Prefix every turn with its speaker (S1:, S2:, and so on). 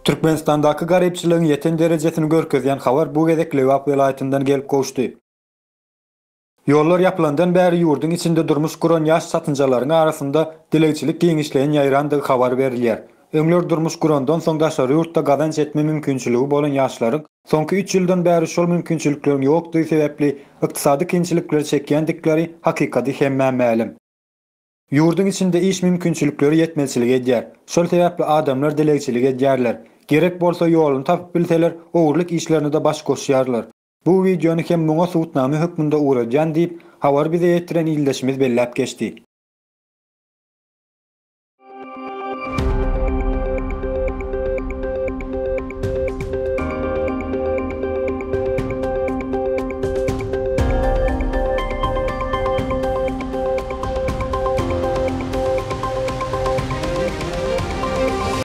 S1: Türkmenistandaky garypçylygyň ýeten derejesini görkezýän habar bu gezek Lebap welaýatyndan gelip gowuşdy. Ýollar ýapylandan bäri ýurduň içinde durmuş guran ýaş çatynjalaryň arasynda dilegçilik giňişleýin ýaýrandygy habar berilýär. Öňler durmuş gurandan soň daşary ýurtda gazanç etme mümkinçiligi bolan ýaşlaryň soňky üç ýyldan bäri şol mümkinçilikleriň ýokdugy sebäpli ykdysady kynçylyklary çekýändikleri hakykady hemmä mälim. Ýurduň içinde iş mümkinçilikleri ýetmezçilik edýär. Şol sebäpli adamlar dilegçilik edýärler. Gerek bolsa ýoluny tapyp bilseler, ogurlyk işlerine-de baş goşýarlar. Bu wideony hem muňa subutnama hökmünde ugradýan diýip, habary bize ýetiren ildeşimiz belläp geçdi.